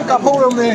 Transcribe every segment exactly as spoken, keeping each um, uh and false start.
ꯀꯥꯞꯍꯧꯔꯝꯃꯦ꯫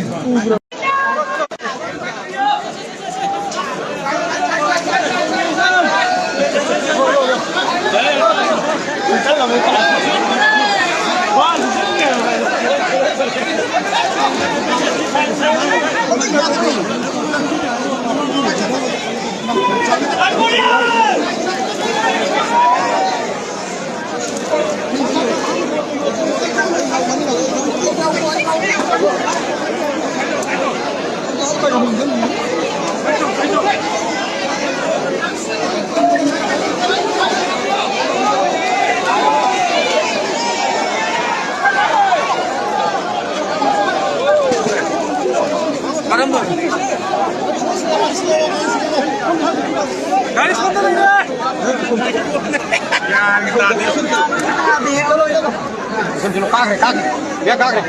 ꯀꯥꯈ꯭ꯔꯦ, ꯀꯥꯈ꯭ꯔꯦ꯫ Bag ꯀꯥꯈ꯭ꯔꯦ꯫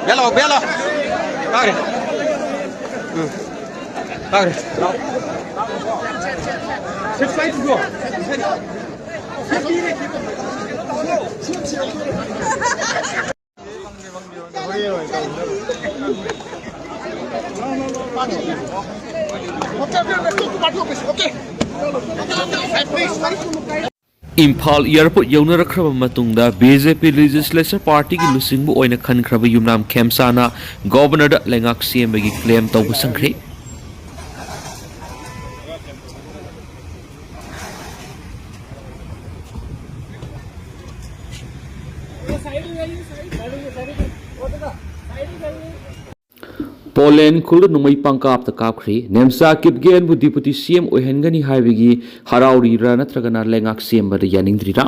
Bag ꯂꯥꯛꯑꯣ, bag ꯂꯥꯛꯑꯣ꯫ ꯀꯥꯈ꯭ꯔꯦ꯫ ꯎꯝ꯫ ꯀꯥꯈ꯭ꯔꯦ꯫ Imphal airport ꯌꯧꯅꯔꯛꯈ꯭ꯔꯕ ꯃꯇꯨꯡꯗ ꯕꯤ ꯖꯦ ꯄꯤ ꯂꯦꯖꯤꯁꯂꯦꯆꯔ ꯄꯥꯔꯇꯤꯒꯤ ꯂꯨꯆꯤꯡꯕ ꯑꯣꯏꯅ ꯈꯟꯈ꯭ꯔꯕ ꯌꯨꯝꯅꯥꯝ ꯈꯦꯝꯆꯥꯅ ꯒꯣꯕꯔꯅꯔꯗ ꯂꯩꯉꯥꯛ ꯁꯦꯝꯕꯒꯤ ꯀ꯭ꯂꯦꯝ ꯇꯧꯕ ꯆꯪꯈ꯭ꯔꯦ꯫ ꯄꯣꯂꯦꯟ ꯈꯨꯜꯗ ꯅꯣꯡꯃꯩ ꯄꯪꯀꯥꯞꯇ ꯀꯥꯞꯈ꯭ꯔꯤ꯫ ꯅꯦꯝꯆꯥ ꯀꯤꯞꯒꯦꯟꯕꯨ ꯗꯤꯄꯨꯇꯤ ꯁꯤ ꯑꯦꯝ ꯑꯣꯏꯍꯟꯒꯅꯤ ꯍꯥꯏꯕꯒꯤ ꯍꯔꯥꯎꯔꯤꯔꯥ ꯅꯠꯇ꯭ꯔꯒꯅ ꯂꯩꯉꯥꯛ ꯁꯦꯝꯕꯗ ꯌꯥꯅꯤꯡꯗ꯭ꯔꯤꯔꯥ?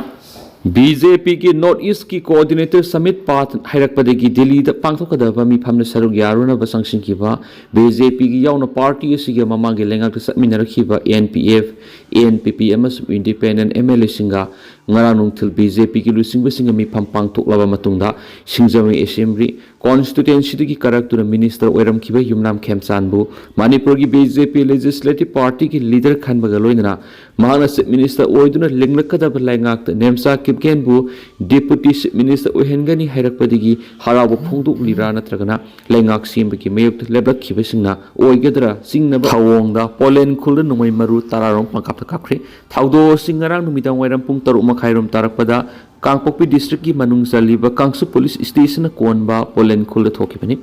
ꯕꯤ ꯖꯦ ꯄꯤꯒꯤ North Eastꯀꯤ Coordinator Summit ꯄꯥꯊ ꯍꯥꯏꯔꯛꯄꯗꯒꯤ ꯗꯤꯜꯂꯤꯗ ꯄꯥꯡꯊꯣꯛꯀꯗꯕ ꯃꯤꯐꯝꯗ ꯁꯔꯨꯛ ꯌꯥꯔꯨꯅꯕ ꯆꯪꯁꯤꯟꯈꯤꯕ ꯕꯤ ꯖꯦ ꯄꯤꯒꯤ ꯌꯥꯎꯅ ꯄꯥꯔꯇꯤ ꯑꯁꯤꯒꯤ ꯃꯃꯥꯡꯒꯤ ꯂꯩꯉꯥꯛꯇ ꯆꯠꯃꯤꯟꯅꯔꯛꯈꯤꯕ N P F, N P P ꯑꯃꯁꯨꯡ ꯏꯟꯗꯤꯄꯦꯟꯗꯦꯟ ꯑꯦꯝ ꯑꯦꯜ ꯑꯦꯁꯤꯡꯒ ꯉꯔꯥꯡ ꯅꯨꯡꯊꯤꯜ ꯕꯤ ꯖꯦ ꯄꯤꯒꯤ ꯂꯨꯆꯤꯡꯕꯁꯤꯡꯒ ꯃꯤꯐꯝ ꯄꯥꯡꯊꯣꯛꯂꯕ ꯃꯇꯨꯡꯗ ꯁꯤꯡꯖꯃꯩ ꯑꯦꯁꯦꯝꯕ꯭ꯂꯤ ꯀꯣꯟꯁꯇꯤꯇ꯭ꯋꯦꯟꯁꯤꯗꯒꯤ ꯀꯥꯔꯛꯇꯨꯅ ꯃꯤꯅꯤꯁꯇꯔ ꯑꯣꯏꯔꯝꯈꯤꯕ ꯌꯨꯝꯅꯥꯝ ꯈꯦꯝꯆꯥꯟꯕꯨ ꯃꯅꯤꯄꯨꯔꯒꯤ ꯕꯤ ꯖꯦ ꯄꯤ ꯂꯦꯖꯤꯁꯂꯦꯇꯤꯚ ꯄꯥꯔꯇꯤꯒꯤ ꯂꯤꯗꯔ ꯈꯟꯕꯒ ꯂꯣꯏꯅꯅ ꯃꯍꯥꯛꯅ ꯆꯤꯐ ꯃꯤꯅꯤꯁꯇꯔ ꯑꯣꯏꯗꯨꯅ ꯂꯤꯡꯂꯛꯀꯗꯕ ꯂꯩꯉꯥꯛꯇ ꯅꯦꯝꯆꯥ ꯀꯤꯞꯒꯦꯟꯕꯨ ꯗꯦꯄꯨꯇꯤ ꯆꯤꯐ ꯃꯤꯅꯤꯁꯇꯔ ꯑꯣꯏꯍꯟꯒꯅꯤ ꯍꯥꯏꯔꯛꯄꯗꯒꯤ ꯍꯔꯥꯎꯕ ꯐꯣꯡꯗꯣꯛꯂꯤꯕ꯭ꯔꯥ ꯅꯠꯇ꯭ꯔꯒꯅ ꯂꯩꯉꯥꯛ ꯁꯦꯝꯕꯒꯤ ꯃꯥꯌꯣꯛꯇ ꯂꯦꯞꯂꯛꯈꯤꯕꯁꯤꯡꯅ ꯑꯣꯏꯒꯗ꯭ꯔꯥ ꯆꯤꯡꯅꯕ ꯊꯧꯑꯣꯡꯗ ꯄꯣꯂꯦꯟ ꯈꯨꯜꯗ ꯅꯣꯡꯃꯩ ꯃꯔꯨ ꯇꯔꯥꯔꯣꯝ ꯄꯪꯀꯥꯞꯇ ꯀꯥꯞꯈ꯭ꯔꯦ꯫ ꯊꯧꯗꯣꯛ ꯑꯁꯤ ꯉꯔꯥꯡ ꯅꯨꯃꯤꯗꯥꯡ ꯋꯥꯏꯔꯝ ꯄꯨꯡ ꯇꯔꯨꯛ ꯃꯈꯥꯏꯔꯣꯝ ꯇꯥꯔꯛꯄꯗ ꯀꯥꯡꯄꯣꯛꯄꯤ ꯗꯤꯁꯇ꯭ꯔꯤꯛꯀꯤ ꯃꯅꯨꯡ ꯆꯜꯂꯤꯕ ꯀꯥꯡꯁꯨ ꯄꯨꯂꯤꯁ ꯁ꯭ꯇꯦꯁꯟꯅ ꯀꯣꯟꯕ ꯄꯣꯂꯦꯟ ꯈꯨꯜꯗ ꯊꯣꯛꯈꯤꯕꯅꯤ꯫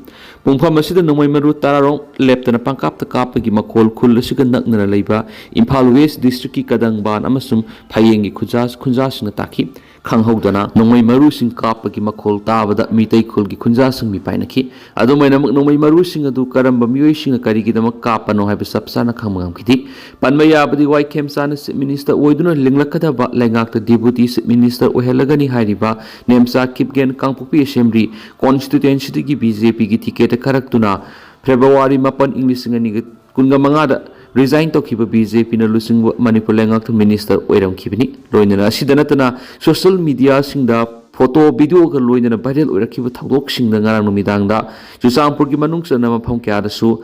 ꯄꯨꯡꯐꯝ ꯑꯁꯤꯗ ꯅꯣꯡꯃꯩ ꯃꯔꯨ ꯇꯔꯥꯔꯣꯝ ꯂꯦꯞꯇꯅ ꯄꯪꯀꯥꯞꯇ ꯀꯥꯞꯄꯒꯤ ꯃꯈꯣꯜ ꯈꯨꯜ ꯑꯁꯤꯒ ꯅꯛꯅꯅ ꯂꯩꯕ ꯏꯝꯐꯥꯜ ꯋꯦꯁ ꯗꯤꯁꯇ꯭ꯔꯤꯛꯀꯤ ꯀꯗꯪꯕꯥꯟ ꯑꯃꯁꯨꯡ ꯐꯌꯦꯡꯒꯤ ꯈꯨꯟꯖꯥ-, ꯈꯨꯟꯖꯥꯁꯤꯡꯅ ꯇꯥꯈꯤ꯫ ꯈꯪꯍꯧꯗꯅ ꯅꯣꯡꯃꯩ ꯃꯔꯨꯁꯤꯡ ꯀꯥꯞꯄꯒꯤ ꯃꯈꯣꯜ ꯇꯥꯕꯗ ꯃꯤꯇꯩ ꯈꯨꯜꯒꯤ ꯈꯨꯟꯖꯥꯁꯤꯡ ꯃꯤꯄꯥꯏꯅꯈꯤ꯫ ꯑꯗꯨꯝ ꯑꯣꯏꯅꯃꯛ ꯅꯣꯡꯃꯩ ꯃꯔꯨꯁꯤꯡ ꯑꯗꯨ ꯀꯔꯝꯕ ꯃꯤꯑꯣꯏꯁꯤꯡꯅ ꯀꯔꯤꯒꯤꯗꯃꯛ ꯀꯥꯞꯄꯅꯣ ꯍꯥꯏꯕ ꯆꯞ ꯆꯥꯅ ꯈꯪꯕ ꯉꯝꯈꯤꯗꯦ꯫ ꯄꯟꯕ ꯌꯥꯕꯗꯤ ꯋꯥꯏ ꯈꯦꯝꯆꯥꯟꯅ ꯆꯤꯐ ꯃꯤꯅꯤꯁꯇꯔ ꯑꯣꯏꯗꯨꯅ ꯂꯤꯡꯂꯛꯀꯗꯕ ꯂꯩꯉꯥꯛꯇ ꯗꯦꯄꯨꯇꯤ ꯆꯤꯐ ꯃꯤꯅꯤꯁꯇꯔ ꯑꯣꯏꯍꯜꯂꯒꯅꯤ ꯍꯥꯏꯔꯤꯕ ꯅꯦꯝꯆꯥ ꯀꯤꯞꯒꯦꯟ ꯀꯥꯡꯄꯣꯛꯄꯤ ꯑꯦꯁꯦꯝꯕ꯭ꯂꯤ ꯀꯣꯟꯁꯇꯤꯇ꯭ꯋꯦꯟꯁꯤꯗꯒꯤ ꯕꯤ ꯖꯦ ꯄꯤꯒꯤ ꯇꯤꯀꯦꯠꯇ ꯀꯥꯔꯛꯇꯨꯅ ꯐꯦꯕ꯭ꯔꯨꯋꯥꯔꯤ ꯃꯥꯄꯟ, ꯏꯪ ꯂꯤꯁꯤꯡ ꯑꯅꯤꯒ ꯀꯨꯟꯒ ꯃꯉꯥꯗ ꯔꯤꯖꯥꯏꯟ ꯇꯧꯈꯤꯕ ꯕꯤ ꯖꯦ ꯄꯤꯅ ꯂꯨꯆꯤꯡꯕ ꯃꯅꯤꯄꯨꯔ ꯂꯩꯉꯥꯛꯇ ꯃꯤꯅꯤꯁꯇꯔ ꯑꯣꯏꯔꯝꯈꯤꯕꯅꯤ꯫ ꯂꯣꯏꯅꯅ ꯑꯁꯤꯗ ꯅꯠꯇꯅ ꯁꯣꯁꯤꯌꯦꯜ ꯃꯤꯗꯤꯌꯥꯁꯤꯡꯗ ꯐꯣꯇꯣ, ꯚꯤꯗꯤꯑꯣꯒ ꯂꯣꯏꯅꯅ ꯚꯥꯏꯔꯦꯜ ꯑꯣꯏꯔꯛꯈꯤꯕ ꯊꯧꯗꯣꯛꯁꯤꯡꯗ ꯉꯔꯥꯡ ꯅꯨꯃꯤꯗꯥꯡꯗ ꯆꯨꯔꯆꯥꯟꯄꯨꯔꯒꯤ ꯃꯅꯨꯡ ꯆꯟꯅ ꯃꯐꯝ ꯀꯌꯥꯗꯁꯨ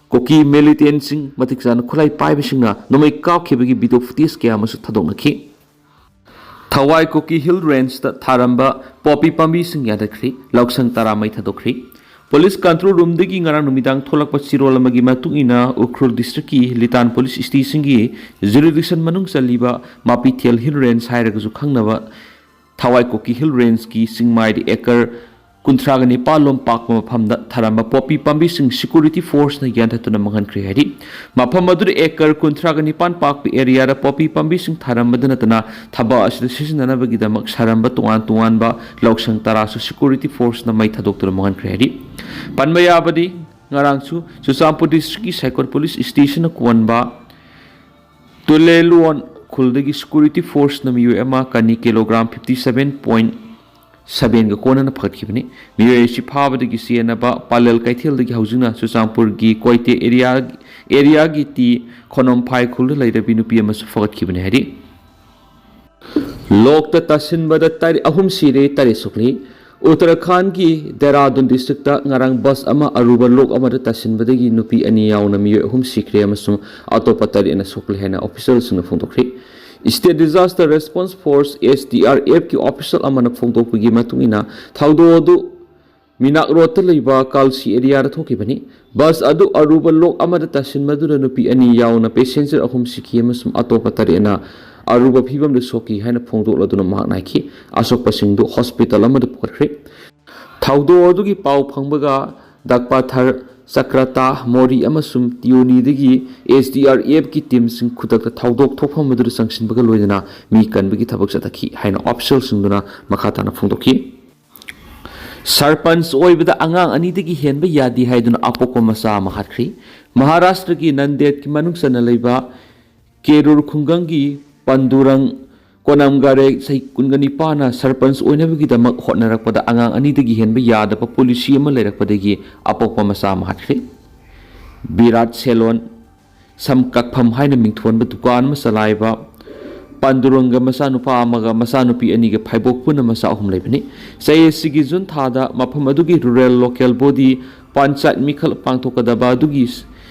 ꯀꯨꯀꯤ ꯃꯤꯂꯤꯇꯦꯟꯁꯤꯡ ꯃꯇꯤꯛ ꯆꯥꯅ ꯈꯨꯠꯂꯥꯏ ꯄꯥꯏꯕꯁꯤꯡꯅ ꯅꯣꯡꯃꯩ ꯀꯥꯞꯈꯤꯕꯒꯤ ꯚꯤꯗꯤꯑꯣ ꯐꯨꯇꯦꯖ ꯀꯌꯥ ꯑꯃꯁꯨ ꯊꯥꯗꯣꯛꯅꯈꯤ꯫ ꯊꯋꯥꯏ ꯀꯨꯀꯤ ꯍꯤꯜ ꯔꯦꯟꯖꯇ ꯊꯥꯔꯝꯕ ꯄꯣꯄꯤ ꯄꯥꯝꯕꯤꯁꯤꯡ ꯌꯥꯟꯊꯠꯈ꯭ꯔꯤ, ꯂꯧꯁꯪ ꯇꯔꯥ ꯃꯩ ꯊꯥꯗꯣꯛꯈ꯭ꯔꯤ꯫ ꯄꯨꯂꯤꯁ ꯀꯟꯇ꯭ꯔꯣꯜ ꯔꯨꯝꯗꯒꯤ ꯉꯔꯥꯡ ꯅꯨꯃꯤꯗꯥꯡ ꯊꯣꯛꯂꯛꯄ ꯆꯤꯔꯣꯜ ꯑꯃꯒꯤ ꯃꯇꯨꯡ ꯏꯟꯅ, ꯎꯈ꯭ꯔꯨꯜ ꯗꯤꯁꯇ꯭ꯔꯤꯛꯀꯤ ꯂꯤꯇꯥꯟ ꯄꯨꯂꯤꯁ ꯁ꯭ꯇꯦꯁꯟꯒꯤ ꯖꯨꯔꯤꯗꯤꯛꯁꯟ ꯃꯅꯨꯡ ꯆꯜꯂꯤꯕ ꯃꯥꯄꯤꯊꯦꯜ ꯍꯤꯜ ꯔꯦꯟꯖ ꯍꯥꯏꯔꯒꯁꯨ ꯈꯪꯅꯕ ꯊꯋꯥꯏ ꯀꯨꯀꯤ ꯍꯤꯜ ꯔꯦꯟꯖꯀꯤ ꯆꯤꯡꯃꯥꯏꯗ ꯑꯦꯀꯔ ꯀꯨꯟꯊ꯭ꯔꯥꯒ ꯅꯤꯄꯥꯟ ꯂꯣꯝ ꯄꯥꯛꯄ ꯃꯐꯝꯗ ꯊꯥꯔꯝꯕ ꯄꯣꯄꯤ ꯄꯥꯝꯕꯤꯁꯤꯡ ꯁꯤꯀ꯭ꯌꯨꯔꯤꯇꯤ ꯐꯣꯔꯁꯅ ꯌꯥꯟꯊꯠꯇꯨꯅ ꯃꯥꯡꯍꯟꯈ꯭ꯔꯦ ꯍꯥꯏꯔꯤ꯫ ꯃꯐꯝ ꯑꯗꯨꯗ ꯑꯦꯀꯔ ꯀꯨꯟꯊ꯭ꯔꯥꯒ ꯅꯤꯄꯥꯟ ꯄꯥꯛꯄ ꯑꯦꯔꯤꯌꯥꯗ ꯄꯣꯄꯤ ꯄꯥꯝꯕꯤꯁꯤꯡ ꯊꯥꯔꯝꯕꯗ ꯅꯠꯇꯅ, ꯊꯕꯛ ꯑꯁꯤꯗ ꯁꯤꯖꯤꯟꯅꯅꯕꯒꯤꯗꯃꯛ ꯁꯥꯔꯝꯕ ꯇꯣꯉꯥꯟ ꯇꯣꯉꯥꯟꯕ ꯂꯧꯁꯪ ꯇꯔꯥꯁꯨ ꯁꯤꯀ꯭ꯌꯨꯔꯤꯇꯤ ꯐꯣꯔꯁꯅ ꯃꯩ ꯊꯥꯗꯣꯛꯇꯨꯅ ꯃꯥꯡꯍꯟꯈ꯭ꯔꯦ ꯍꯥꯏꯔꯤ꯫ ꯄꯟꯕ ꯌꯥꯕꯗꯤ, ꯉꯔꯥꯡꯁꯨ ꯆꯨꯔꯆꯥꯟꯄꯨꯔ ꯗꯤꯁꯇ꯭ꯔꯤꯛꯀꯤ ꯁꯥꯏꯀꯣꯠ ꯄꯨꯂꯤꯁ ꯁ꯭ꯇꯦꯁꯟꯅ ꯀꯣꯟꯕ ꯇꯨꯂꯦꯂꯨꯋꯣꯟ ꯎꯈ꯭ꯔꯨꯜꯗꯒꯤ ꯁꯦꯀ꯭ꯌꯨꯔꯤꯇꯤ ꯐꯣꯔꯁꯅ ꯃꯤꯑꯣꯏ ꯑꯃ ꯀꯅꯤ ꯀꯤꯂꯣꯒ꯭ꯔꯥꯝ ꯐꯤꯐꯇꯤ ꯁꯚꯦꯟ ꯄꯣꯏꯟ ꯁꯚꯦꯟꯒ ꯀꯣꯟꯅꯅ ꯐꯒꯠꯈꯤꯕꯅꯤ꯫ ꯃꯤꯑꯣꯏ ꯑꯁꯤ ꯐꯥꯕꯗꯒꯤ ꯆꯦꯟꯅꯕ ꯄꯥꯂꯦꯜ ꯀꯩꯊꯦꯜꯗꯒꯤ ꯍꯧꯖꯤꯛꯅ ꯆꯨꯔꯆꯥꯟꯄꯨꯔꯒꯤ ꯀꯣꯏꯇꯦ ꯑꯦꯔꯤꯌꯥ ꯑꯦꯔꯤꯌꯥꯒꯤ ꯇꯤ ꯈꯣꯅꯣꯝꯐꯥꯏ ꯈꯨꯜꯗ ꯂꯩꯔꯕꯤ ꯅꯨꯄꯤ ꯑꯃꯁꯨ ꯐꯒꯠꯈꯤꯕꯅꯤ ꯍꯥꯏꯔꯤ꯫ ꯂꯣꯛꯇ ꯇꯥꯁꯤꯟꯕꯗ ꯇꯔꯦꯠ, ꯑꯍꯨꯝ ꯁꯤꯔꯦ, ꯇꯔꯦꯠ ꯁꯣꯛꯂꯤ꯫ ꯎꯠꯇꯔꯈꯥꯟꯒꯤ ꯗꯦꯔꯥꯗꯨꯟ ꯗꯤꯁꯇ꯭ꯔꯤꯛꯇ ꯉꯔꯥꯡ ꯕꯁ ꯑꯃ ꯑꯔꯨꯕ ꯂꯣꯛ ꯑꯃꯗ ꯇꯥꯁꯤꯟꯕꯗꯒꯤ ꯅꯨꯄꯤ ꯑꯅꯤ ꯌꯥꯎꯅ ꯃꯤꯑꯣꯏ ꯑꯍꯨꯝ ꯁꯤꯈ꯭ꯔꯦ ꯑꯃꯁꯨꯡ ꯑꯇꯣꯞꯄ ꯇꯔꯦꯠꯅ ꯁꯣꯛꯂꯦ ꯍꯥꯏꯅ ꯑꯣꯐꯤꯁꯤꯌꯦꯜꯁꯤꯡꯅ ꯐꯣꯡꯗꯣꯛꯈ꯭ꯔꯤ꯫ State disaster response force, S D R ꯑꯦꯐꯀꯤ ꯑꯣꯐꯤꯁꯤꯌꯦꯜ ꯑꯃꯅ ꯐꯣꯡꯗꯣꯛꯄꯒꯤ ꯃꯇꯨꯡ ꯏꯟꯅ, ꯊꯧꯗꯣꯛ ꯑꯗꯨ ꯃꯤꯅꯥꯛ ꯔꯣꯗꯇ ꯂꯩꯕ ꯀꯥꯜꯁꯤ ꯑꯦꯔꯤꯌꯥꯗ ꯊꯣꯛꯈꯤꯕꯅꯤ꯫ ꯕꯁ ꯑꯗꯨ ꯑꯔꯨꯕ ꯂꯣꯛ ꯑꯃꯗ ꯇꯥꯁꯤꯟꯕꯗꯨꯗ ꯅꯨꯄꯤ ꯑꯅꯤ ꯌꯥꯎꯅ ꯄꯦꯁꯦꯟꯖꯔ ꯑꯍꯨꯝ ꯁꯤꯈꯤ ꯑꯃꯁꯨꯡ ꯑꯇꯣꯞꯄ ꯇꯔꯦꯠꯅ ꯑꯔꯨꯕ ꯐꯤꯚꯝꯗ ꯁꯣꯛꯈꯤ ꯍꯥꯏꯅ ꯐꯣꯡꯗꯣꯛꯂꯗꯨꯅ ꯃꯍꯥꯛꯅ ꯍꯥꯏꯈꯤ꯫ ꯑꯁꯣꯛꯄꯁꯤꯡꯗꯨ ꯍꯣꯁꯄꯤꯇꯥꯜ ꯑꯃꯗ ꯄꯨꯈꯠꯈ꯭ꯔꯦ꯫ ꯊꯧꯗꯣꯛ ꯑꯗꯨꯒꯤ ꯄꯥꯎ ꯐꯪꯕꯒ ꯗꯛꯄꯥꯊꯔ, ꯆꯀ꯭ꯔꯇꯥ, ꯃꯣꯔꯤ ꯑꯃꯁꯨꯡ ꯇꯤꯌꯣꯅꯤꯗꯒꯤ ꯑꯦꯁ ꯗꯤ ꯑꯥꯔ ꯑꯦꯐꯀꯤ ꯇꯤꯝꯁꯤꯡ ꯈꯨꯗꯛꯇ ꯊꯧꯗꯣꯛ ꯊꯣꯛꯐꯝ ꯑꯗꯨꯗ ꯆꯪꯁꯤꯟꯕꯒ ꯂꯣꯏꯅꯅ ꯃꯤ ꯀꯟꯕꯒꯤ ꯊꯕꯛ ꯆꯠꯊꯈꯤ ꯍꯥꯏꯅ ꯑꯣꯐꯤꯁꯤꯌꯦꯜꯁꯤꯡꯗꯨꯅ ꯃꯈꯥ ꯇꯥꯅ ꯐꯣꯡꯗꯣꯛꯈꯤ꯫ ꯁꯔꯄꯟꯆ ꯑꯣꯏꯕꯗ ꯑꯉꯥꯡ ꯑꯅꯤꯗꯒꯤ ꯍꯦꯟꯕ ꯌꯥꯗꯦ ꯍꯥꯏꯗꯨꯅ ꯑꯄꯣꯛꯄ ꯃꯆꯥ ꯑꯃ ꯍꯥꯠꯈ꯭ꯔꯤ꯫ ꯃꯍꯥꯔꯥꯁꯇ꯭ꯔꯒꯤ ꯅꯟꯗꯦꯗꯀꯤ ꯃꯅꯨꯡ ꯆꯟꯅ ꯂꯩꯕ ꯀꯦꯔꯨꯔ ꯈꯨꯡꯒꯪꯒꯤ ꯄꯟꯗꯨꯔꯪ ꯀꯣꯅꯝꯒꯥꯔꯦ, ꯆꯍꯤ ꯀꯨꯟꯒ ꯅꯤꯄꯥꯟꯅ ꯁꯔꯄꯟꯆ ꯑꯣꯏꯅꯕꯒꯤꯗꯃꯛ ꯍꯣꯠꯅꯔꯛꯄꯗ ꯑꯉꯥꯡ ꯑꯅꯤꯗꯒꯤ ꯍꯦꯟꯕ ꯌꯥꯗꯕ ꯄꯣꯂꯤꯁꯤ ꯑꯃ ꯂꯩꯔꯛꯄꯗꯒꯤ ꯑꯄꯣꯛꯄ ꯃꯆꯥ ꯑꯃ ꯍꯥꯠꯈ꯭ꯔꯦ꯫ ꯕꯤꯔꯥꯠ ꯁꯦꯂꯣꯟ ꯁꯝ ꯀꯛꯐꯝ ꯍꯥꯏꯅ ꯃꯤꯡꯊꯣꯟꯕ ꯗꯨꯀꯥꯟ ꯑꯃ ꯆꯂꯥꯏꯕ ꯄꯥꯟꯗꯨꯔꯪꯒ ꯃꯆꯥꯅꯨꯄꯥ ꯑꯃꯒ ꯃꯆꯥꯅꯨꯄꯤ ꯑꯅꯤꯒ ꯐꯥꯏꯕꯣꯛ ꯄꯨꯟꯅ ꯃꯆꯥ ꯑꯍꯨꯝ ꯂꯩꯕꯅꯤ꯫ ꯆꯍꯤ ꯑꯁꯤꯒꯤ ꯖꯨꯟ ꯊꯥꯗ ꯃꯐꯝ ꯑꯗꯨꯒꯤ ꯔꯨꯔꯦꯜ ꯂꯣꯀꯦꯜ ꯕꯣꯗꯤ ꯄꯟꯆꯥꯌꯠ ꯃꯤꯈꯜ ꯄꯥꯡꯊꯣꯛꯀꯗꯕ ꯑꯗꯨꯒꯤ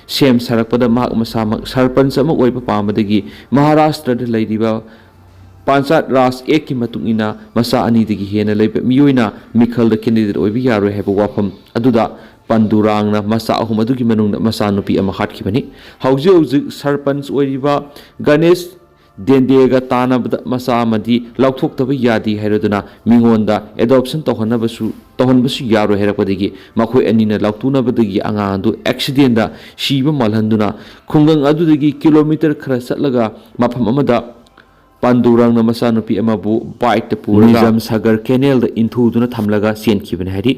ꯁꯦꯝ ꯁꯥꯔꯛꯄꯗ ꯃꯍꯥꯛ ꯃꯁꯥꯃꯛ ꯁꯔꯄꯟꯆ ꯑꯃ ꯑꯣꯏꯕ ꯄꯥꯝꯕꯗꯒꯤ ꯃꯍꯥꯔꯥꯁꯇ꯭ꯔꯗ ꯂꯩꯔꯤꯕ ꯄꯟꯆꯥꯌꯠ ꯔꯥꯖ ꯑꯦꯛꯀꯤ ꯃꯇꯨꯡ ꯏꯟꯅ ꯃꯆꯥ ꯑꯅꯤꯗꯒꯤ ꯍꯦꯟꯅ ꯂꯩꯕ ꯃꯤꯑꯣꯏꯅ ꯃꯤꯈꯜꯗ ꯀꯦꯟꯗꯤꯗꯦꯠ ꯑꯣꯏꯕ ꯌꯥꯔꯣꯏ ꯍꯥꯏꯕ ꯋꯥꯐꯝ ꯑꯗꯨꯗ ꯄꯟꯗꯨꯔꯥꯡꯅ ꯃꯆꯥ ꯑꯍꯨꯝ ꯑꯗꯨꯒꯤ ꯃꯅꯨꯡꯗ ꯃꯆꯥ ꯅꯨꯄꯤ ꯑꯃ ꯍꯥꯠꯈꯤꯕꯅꯤ꯫ ꯍꯧꯖꯤꯛ ꯍꯧꯖꯤꯛ ꯁꯔꯄꯟꯆ ꯑꯣꯏꯔꯤꯕ ꯒꯅꯦꯁ ꯗꯦꯟꯗꯦꯒ ꯇꯥꯟꯅꯕꯗ ꯃꯆꯥ ꯑꯃꯗꯤ ꯂꯧꯊꯣꯛꯇꯕ ꯌꯥꯗꯦ ꯍꯥꯏꯔꯗꯨꯅ ꯃꯤꯉꯣꯟꯗ ꯑꯦꯗꯣꯞꯁꯟ ꯇꯧꯍꯟꯅꯕꯁꯨ ꯇꯧꯍꯟꯕꯁꯨ ꯌꯥꯔꯣꯏ ꯍꯥꯏꯔꯛꯄꯗꯒꯤ ꯃꯈꯣꯏ ꯑꯅꯤꯅ ꯂꯧꯊꯣꯛꯅꯕꯗꯒꯤ ꯑꯉꯥꯡ ꯑꯗꯨ ꯑꯦꯛꯁꯤꯗꯦꯟꯗ ꯁꯤꯕ ꯃꯥꯜꯍꯟꯗꯨꯅ ꯈꯨꯡꯒꯪ ꯑꯗꯨꯗꯒꯤ ꯀꯤꯂꯣꯃꯤꯇꯔ ꯈꯔ ꯆꯠꯂꯒ ꯃꯐꯝ ꯑꯃꯗ ꯄꯥꯟꯗꯨꯔꯥꯡꯅ ꯃꯆꯥꯅꯨꯄꯤ ꯑꯃꯕꯨ ꯕꯥꯏꯛꯇ ꯄꯨꯔꯒ ꯅꯤꯖꯥꯝ ꯁꯥꯒꯔ ꯀꯦꯅꯦꯜꯗ ꯏꯟꯊꯨꯗꯨꯅ ꯊꯝꯂꯒ ꯆꯦꯟꯈꯤꯕꯅꯤ ꯍꯥꯏꯔꯤ꯫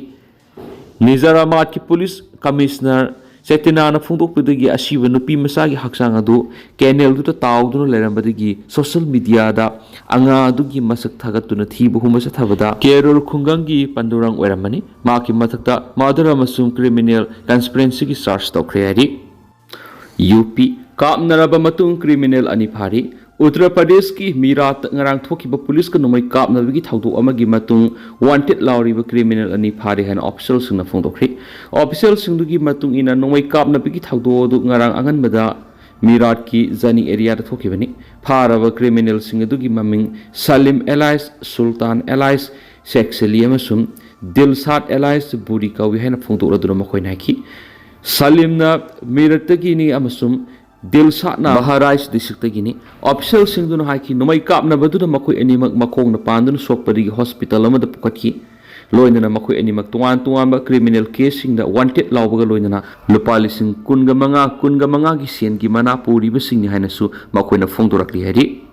ꯅꯤꯖꯥꯃꯥꯕꯥꯗꯀꯤ ꯄꯨꯂꯤꯁ ꯀꯃꯤꯁꯅꯔ ꯇꯦꯇꯤꯅꯥꯅ ꯐꯣꯡꯗꯣꯛꯄꯗꯒꯤ ꯑꯁꯤꯕ ꯅꯨꯄꯤ ꯃꯆꯥꯒꯤ ꯍꯛꯆꯥꯡ ꯑꯗꯨ ꯀꯦꯅꯦꯜꯗꯨꯗ ꯇꯥꯎꯗꯨꯅ ꯂꯩꯔꯝꯕꯗꯒꯤ ꯁꯣꯁꯤꯌꯦꯜ ꯃꯤꯗꯤꯌꯥꯗ ꯑꯉꯥꯡ ꯑꯗꯨꯒꯤ ꯃꯁꯛ ꯊꯥꯒꯠꯇꯨꯅ ꯊꯤꯕ ꯍꯨꯝꯕ ꯆꯠꯊꯕꯗ ꯀꯦꯔꯨꯔ ꯈꯨꯡꯒꯪꯒꯤ ꯄꯟꯗꯨꯔꯪ ꯑꯣꯏꯔꯝꯕꯅꯤ꯫ ꯃꯍꯥꯛꯀꯤ ꯃꯊꯛꯇ ꯃꯔꯗꯔ ꯑꯃꯁꯨꯡ ꯀ꯭ꯔꯤꯃꯤꯅꯦꯜ ꯀꯟꯁꯄꯤꯔꯦꯟꯁꯤꯒꯤ ꯆꯥꯔꯖ ꯇꯧꯈ꯭ꯔꯦ ꯍꯥꯏꯔꯤ꯫ ꯌꯨ ꯄꯤ ꯀꯥꯞꯅꯔꯕ ꯃꯇꯨꯡ ꯀ꯭ꯔꯤꯃꯤꯅꯦꯜ ꯑꯅꯤ ꯐꯥꯔꯤ꯫ ꯎꯠꯇꯔ ꯄ꯭ꯔꯗꯦꯁꯀꯤ ꯃꯤꯔꯥꯠꯇ ꯉꯔꯥꯡ ꯊꯣꯛꯈꯤꯕ ꯄꯨꯂꯤꯁꯀ ꯅꯣꯡꯃꯩ ꯀꯥꯞꯅꯕꯒꯤ ꯊꯧꯗꯣꯛ ꯑꯃꯒꯤ ꯃꯇꯨꯡ ꯋꯥꯟꯇꯦꯗ ꯂꯥꯎꯔꯤꯕ ꯀ꯭ꯔꯤꯃꯤꯅꯦꯜ ꯑꯅꯤ ꯐꯥꯔꯦ ꯍꯥꯏꯅ ꯑꯣꯐꯤꯁꯤꯌꯦꯜꯁꯤꯡꯅ ꯐꯣꯡꯗꯣꯛꯈ꯭ꯔꯤ꯫ ꯑꯣꯐꯤꯁꯤꯌꯦꯜꯁꯤꯡꯗꯨꯒꯤ ꯃꯇꯨꯡ ꯏꯟꯅ ꯅꯣꯡꯃꯩ ꯀꯥꯞꯅꯕꯒꯤ ꯊꯧꯗꯣꯛ ꯑꯗꯨ ꯉꯔꯥꯡ ꯑꯉꯟꯕꯗ ꯃꯤꯔꯥꯠꯀꯤ ꯖꯅꯤ ꯑꯦꯔꯤꯌꯥꯗ ꯊꯣꯛꯈꯤꯕꯅꯤ꯫ ꯐꯥꯔꯕ ꯀ꯭ꯔꯤꯃꯤꯅꯦꯜꯁꯤꯡ ꯑꯗꯨꯒꯤ ꯃꯃꯤꯡ ꯁꯂꯤꯝ ꯑꯦꯂꯥꯏꯁ ꯁꯨꯜꯇꯥꯟ ꯑꯦꯂꯥꯏꯁ ꯁꯦꯈ ꯁꯦꯂꯤ ꯑꯃꯁꯨꯡ ꯗꯤꯜꯁꯥꯠ ꯑꯦꯂꯥꯏꯁ ꯕꯨꯔꯤ ꯀꯧꯏ ꯍꯥꯏꯅ ꯐꯣꯡꯗꯣꯛꯂꯗꯨꯅ ꯃꯈꯣꯏꯅ ꯍꯥꯏꯈꯤ꯫ ꯁꯂꯤꯝꯅ ꯃꯤꯔꯠꯇꯒꯤꯅꯤ ꯑꯃꯁꯨꯡ ꯗꯤꯜꯁꯥꯠꯅ ꯕꯍꯔꯥꯏꯁ ꯗꯤꯁꯇ꯭ꯔꯤꯛꯇꯒꯤꯅꯤ꯫ ꯑꯣꯐꯤꯁꯤꯌꯦꯜꯁꯤꯡꯗꯨꯅ ꯍꯥꯏꯈꯤ, ꯅꯣꯡꯃꯩ ꯀꯥꯞꯅꯕꯗꯨꯅ ꯃꯈꯣꯏ ꯑꯅꯤꯃꯛ ꯃꯈꯣꯡꯅ ꯄꯥꯟꯗꯨꯅ ꯁꯣꯛꯄꯗꯒꯤ ꯍꯣꯁꯄꯤꯇꯥꯜ ꯑꯃꯗ ꯄꯨꯈꯠꯈꯤ꯫ ꯂꯣꯏꯅꯅ ꯃꯈꯣꯏ ꯑꯅꯤꯃꯛ ꯇꯣꯉꯥꯟ ꯇꯣꯉꯥꯟꯕ ꯀ꯭ꯔꯤꯃꯤꯅꯦꯜ ꯀꯦꯁꯁꯤꯡꯗ ꯋꯥꯟꯇꯦꯗ ꯂꯥꯎꯕꯒ ꯂꯣꯏꯅꯅ ꯂꯨꯄꯥ ꯂꯤꯁꯤꯡ ꯀꯨꯟꯒ ꯃꯉꯥ, ꯀꯨꯟꯒ ꯃꯉꯥꯒꯤ ꯁꯦꯟꯒꯤ ꯃꯅꯥ ꯄꯨꯔꯤꯕꯁꯤꯡꯅꯤ ꯍꯥꯏꯅꯁꯨ ꯃꯈꯣꯏꯅ ꯐꯣꯡꯗꯣꯔꯛꯂꯤ ꯍꯥꯏꯔꯤ꯫